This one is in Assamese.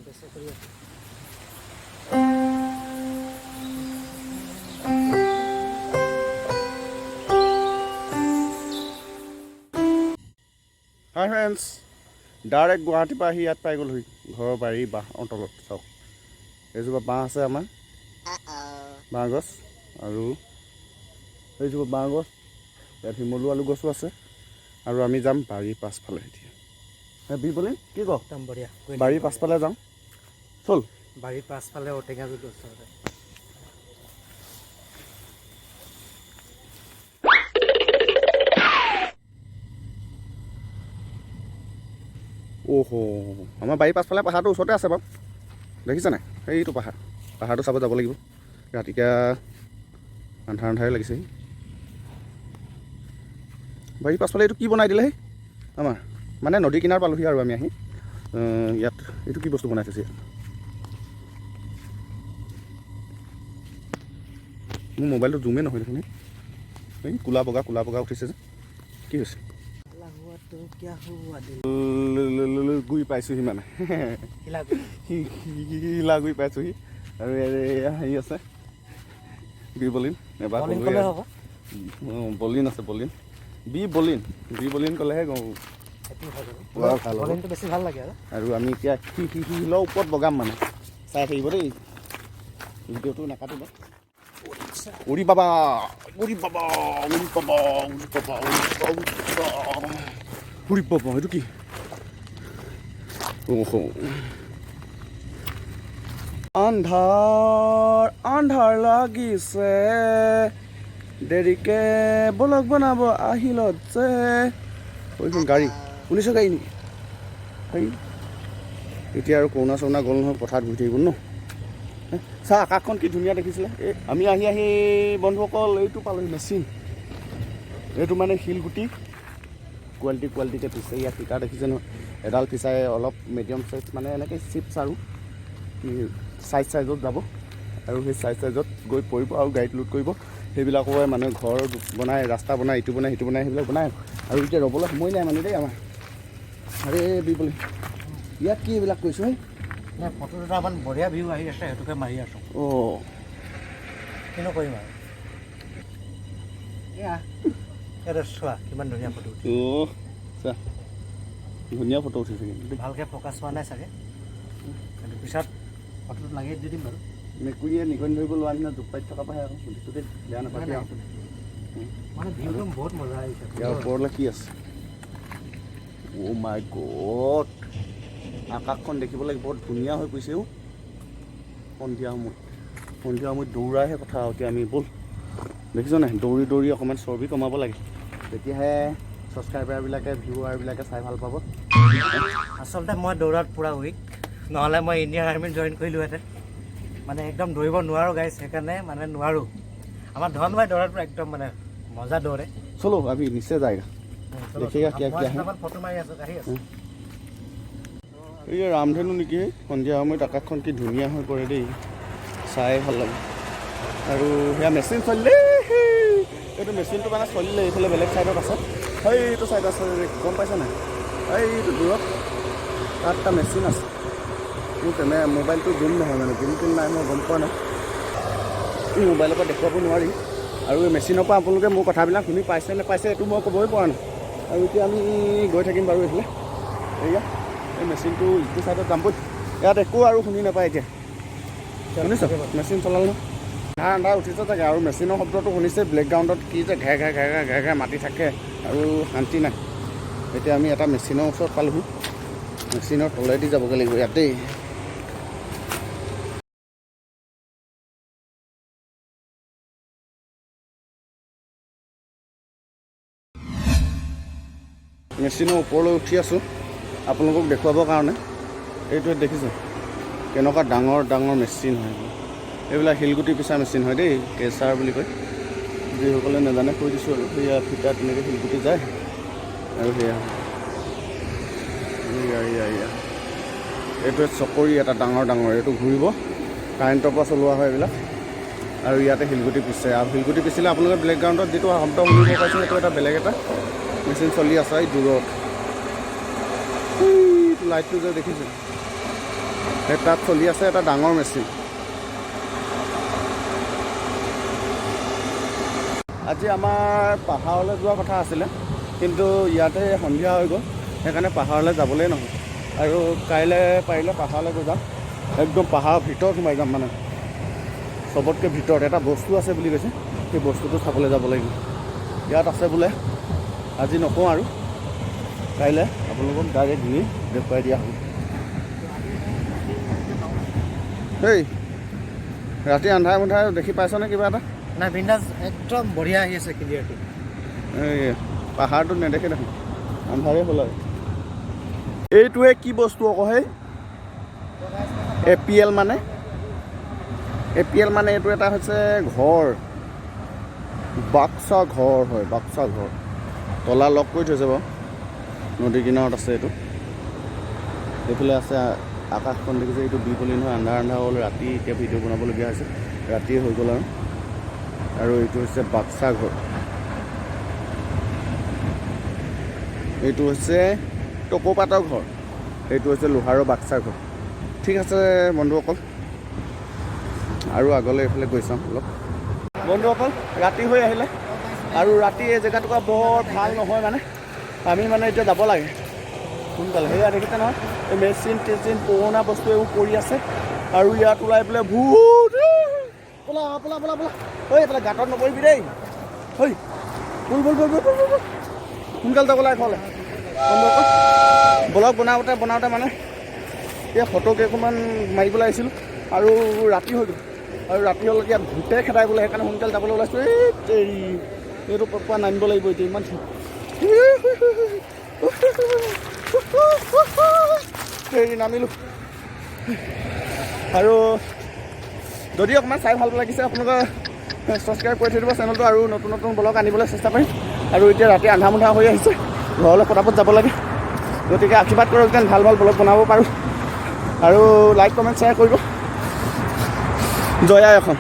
কৰি আছোঁ। হাই ফ্ৰেণ্ডছ, ডাইৰেক্ট গুৱাহাটীৰ পৰা আহি ইয়াত পাই গ'লোহি, ঘৰৰ বাৰীৰ বাঁহৰ তলত। চাওক, এইজোপা বাঁহ আছে আমাৰ, বাঁহ গছ। আৰু এইজোপা বাঁহ গছ, ইয়াত শিমলু আলু গছো আছে। আৰু আমি যাম বাৰীৰ পাছফালে এতিয়া। বি বলিন, কি ক? একদম বঢ়িয়া। বাৰীৰ পাছফালে যাওঁ চল। বাৰীৰ পাছফালে ঔটেঙা গছ ওচৰতে। অহ, আমাৰ বাৰীৰ পাছফালে পাহাৰটো ওচৰতে আছে বাৰু, দেখিছে নাই? সেইটো পাহাৰ, পাহাৰটো চাব যাব লাগিব। ৰাতিকে আন্ধাৰ আন্ধাৰে লাগিছে। বাৰীৰ পাছফালে এইটো কি বনাই দিলে সেই আমাৰ? মানে নদী কিনাৰ পালোহি আৰু আমি আহি ইয়াত এইটো কি বস্তু বনাই থৈছে ইয়াত? মোৰ মোবাইলটো জুমেই নহয় দেখোন। এই ক'লা বগা ক'লা বগা উঠিছে যে, কি হৈছে? हुआ तो क्या हुआ दिल। গুৰি পাইছোহি মানে। শিলাগুৰি। শিলাগুৰি পাইছোহি। আৰু এয়া হেৰি আছে, বি বলিন এবাৰ বলিন ক'লোৱে। ক'লে হ'ব। অঁ, বলিন আছে, বলিন, বি বলিন, বি বলিন ক'লেহে গম সেইটো হয় বাৰু। পোৱা ভাল হ'ব। বলিনটো বেছি ভাল লাগে আৰু। আৰু আমি এতিয়া শিলৰ ওপৰত বগাম মানে, চাই থাকিব দেই ভিডিঅ'টো, নাকাটিব। উৰি বাবা, উৰি বাবা, উৰি বাবা, উৰি বাবা, উৰি বাবা, উৰি বাবা, এইটো কি? অহ, আন্ধাৰ আন্ধাৰ লাগিছে, দেৰিকে ব্লগ বনাব আহিলত যে। এইখন গাড়ী, পুলিচৰ গাড়ী নেকি? হেই, এতিয়া আৰু কৰোণা চৰোণা গ'ল নহয়, পথাৰত ঘূৰি থাকিব ন। চা, আকাশখন কি ধুনীয়া দেখিছিলে। এই আমি আহি আহি বন্ধুসকল এইটো পালোহি, মেচিন। এইটো মানে শিলগুটি কোৱালিটি কোৱালিটিকৈ পিছে। ইয়াত ফিটা দেখিছে নহয়, এডাল ফিচাই অলপ মিডিয়াম চাইজ, মানে এনেকৈ চিপছ আৰু চাইজ চাইজত যাব আৰু সেই চাইজ চাইজত গৈ পৰিব আৰু গাড়ীত লোড কৰিব। সেইবিলাকো মানুহে ঘৰ বনায়, ৰাস্তা বনায়, ইটো বনায়, সিটো বনায়, সেইবিলাক বনায়। আৰু এতিয়া ৰ'বলৈ সময় নাই মানে দেই আমাৰ। আৰে বি বুলি, ইয়াত কি এইবিলাক কৰিছোঁ হেই? নাই, ফটো দুটামান বঢ়িয়া ভিউ আহি আছে, সেইটোকে মাৰি আছোঁ। অঁ। কিনো কৰিম আৰু। এয়া ইয়াতে চোৱা, কিমান ধুনীয়া ফটো উঠিছে। অঁ, চা, ধুনীয়া ফটো উঠিছে কিন্তু দেই। ভালকৈ ফ'কাছ হোৱা নাই চাগে, কিন্তু পিছত ফটোটো লাগি দি দিম বাৰু। মেকুৰীয়ে নিগনি ধৰিব লোৱা নিচিনা জোপ পাতি থকা পৰাহে আকৌ সুধিছোঁ দেই, বেয়া নাই, নাপাবি। নাই, আৰু একো নাই। মানে ভিউটো বহুত মজা আহিছে। ইয়াৰ ওপৰলৈ কি আছে? অ' মাই গড, আকাশখন দেখিবলৈ বৰ ধুনীয়া হৈ পৰিছে অ'। সন্ধিয়া সময়ত, সন্ধিয়া সময়ত দৌৰাহে কথা আৰু। এতিয়া আমি ব'ল, দেখিছ নাই, দৌৰি দৌৰি অকণমান চৰ্বি কমাব লাগে, তেতিয়াহে ছাবস্ক্ৰাইবাৰবিলাকে, ভিউৱাৰবিলাকে চাই ভাল পাব। আচলতে মই দৌৰাত পূৰা উইক, নহ'লে মই ইণ্ডিয়ান আৰ্মিত জইন কৰিলোহেঁতেন। মানে একদম দৌৰিব নোৱাৰোঁ গাইছ, সেইকাৰণে মানে নোৱাৰোঁ। আমাৰ ধন ভাই দৌৰাত পূৰা একদম মানে মজা দৌৰে। चलो, अभी नीचे जाएगा। देखिएगा क्या মই क्या है। দুটামান ফটো মাৰি আছোঁ, আহি আছোঁ। এই ৰামধেনু নেকি? সন্ধিয়া সময়ত আকাশখন কি ধুনীয়া হৈ পৰে দেই, চাই ভাল লাগে। আৰু সেয়া মেচিন চলিলে, এইটো মেচিনটো মানে চলিলে। এইফালে বেলেগ ছাইডত আছে, সেইটো ছাইডত আছে, গম পাইছা নাই? এইটো দূৰত তাত এটা মেচিন আছে। মোৰ কেমেৰা মোবাইলটো জুম নহয়, মানে জুম তুম নাই, মই গম পোৱা নাই, মোবাইলৰ পৰা দেখুৱাব নোৱাৰি। আৰু এই মেচিনৰ পৰা আপোনালোকে মোৰ কথাবিলাক শুনি পাইছে নাপাইছে, এইটো মই ক'বই পৰা নাই। আৰু এতিয়া আমি গৈ থাকিম বাৰু এইফালে। এয়া এই মেচিনটো ইটো ছাইডত যাম বৈ। ইয়াত একো আৰু শুনি নাপায় এতিয়া। শুনিছ, মেচিন চলাল ন, আন্ধাৰ আন্ধাৰ উঠিছে চাগে। আৰু মেচিনৰ শব্দটো শুনিছে বেকগ্ৰাউণ্ডত, কি যে ঘে ঘে ঘে ঘে ঘে ঘে মাতি থাকে আৰু শান্তি নাই। এতিয়া আমি এটা মেচিনৰ ওচৰত পালোহি, মেচিনৰ তলেদি যাবগৈ লাগিব ইয়াত দেই। মেচিনৰ ওপৰলৈ উঠি আছোঁ আপোনালোকক দেখুৱাবৰ কাৰণে। এইটোৱে দেখিছে কেনেকুৱা ডাঙৰ ডাঙৰ মেচিন হয়। এইবিলাক শিলগুটি পিছা মেচিন হয় দেই, কেঁচাৰ বুলি কয়। যিসকলে নাজানে কৈ দিছোঁ। আৰু সেয়া ফিটা তেনেকৈ শিলগুটি যায়। আৰু সেয়া এয়া এয়া এয়া এইটোৱে চকৰি এটা ডাঙৰ ডাঙৰ, এইটো ঘূৰিব, কাৰেণ্টৰ পৰা চলোৱা হয় এইবিলাক। আৰু ইয়াতে শিলগুটি পিছে। আৰু শিলগুটি পিছিলে আপোনালোকে বেকগ্ৰাউণ্ডত যিটো শব্দ শুনিব পাইছে, সেইটো এটা বেলেগ এটা মেচিন চলি আছে। এই দূৰত সেইটো লাইটটো যে দেখিছে। সেই তাত চলি আছে এটা ডাঙৰ মেচিন। আজি আমাৰ পাহাৰলৈ যোৱা কথা আছিলে, কিন্তু ইয়াতে সন্ধিয়া হৈ গ'ল, সেইকাৰণে পাহাৰলৈ যাবলৈ নহ'ল। আৰু কাইলৈ পাৰিলে পাহাৰলৈ গৈ যাম, একদম পাহাৰৰ ভিতৰত সোমাই যাম। মানে চবতকৈ ভিতৰত এটা বস্তু আছে বুলি কৈছে, সেই বস্তুটো চাবলৈ যাব লাগিব। ইয়াত আছে বোলে, আজি নকওঁ আৰু, কাইলৈ আপোনালোকক ডাইৰেক্ট নি দেখুৱাই দিয়া হ'ব। হেই, ৰাতি আন্ধাৰে মুন্ধাৰে দেখি পাইছনে কিবা এটা? নাই, বিন্দাছ, একদম বঢ়িয়া আহি আছে ক্লিয়াৰটো। এই পাহাৰটোত নেদেখে দেখোন, আন্ধাৰে হ'ল। আৰু এইটোৱে কি বস্তু আকৌ? সেই এ পি এল, মানে এ পি এল মানে এইটো এটা হৈছে ঘৰ, বাক্সা ঘৰ হয়, বাক্সা ঘৰ। তলা লক কৰি থৈছে বাৰু। নদীৰ কিনাৰত আছে এইটো। এইফালে আছে আকাশখন দেখিছে। এইটো বিপলি নহয়, আন্ধাৰ আন্ধাৰ হ'ল। ৰাতি এতিয়া ভিডিঅ' বনাবলগীয়া হৈছে, ৰাতিয়ে হৈ গ'ল আৰু। আৰু এইটো হৈছে বাক্সা ঘৰ। এইটো হৈছে টকৌপাতৰ ঘৰ, এইটো হৈছে লোহাৰৰ বাক্সা ঘৰ। ঠিক আছে বন্ধুসকল, আৰু আগলৈ এইফালে গৈ চাওঁ অলপ। বন্ধুসকল, ৰাতি হৈ আহিলে আৰু ৰাতি এই জেগাটুকুৰা বৰ ভাল নহয়। মানে আমি মানে এতিয়া যাব লাগে সোনকালে। সেয়া দেখিছে নহয়, এই মেচিন টেচিন, পুৰণা বস্তু এইবোৰ পৰি আছে আৰু ইয়াত ওলাই পেলাই ভূত। পলা পলা পলা পলা। ঐ, এইফালে গাঁতত নপৰিবি দেই। ঐ, বল বল বল বল বল বল। সোনকালে যাব লাগে ঘৰলৈ। বন্ধুসকল, ব্লগ বনাওঁতে বনাওঁতে মানে এই ফটো কেইখনমান মাৰিবলৈ আহিছিলোঁ আৰু ৰাতি হৈ গ'ল। আৰু ৰাতি হ'লে ইয়াত ভূতে খেদাই বোলে, সেইকাৰণে সোনকালে যাবলৈ ওলাইছোঁ। এই তেৰি, এইটো পৰা নামিব লাগিব এতিয়া। ইমান তেৰি, নামিলোঁ। আৰু যদি অকণমান চাই ভাল লাগিছে, আপোনালোকে ছাবস্ক্ৰাইব কৰি থৈ দিব চেনেলটো আৰু নতুন নতুন ব্লগ আনিবলৈ চেষ্টা কৰিম। আৰু এতিয়া ৰাতি আন্ধা মুন্ধা হৈ আহিছে, ঘৰলৈ পটাপট যাব লাগে। গতিকে আশীৰ্বাদ কৰক যেন ভাল ভাল ব্লগ বনাব পাৰোঁ আৰু লাইক, কমেণ্ট, শ্বেয়াৰ কৰিব। জয় আই অসম।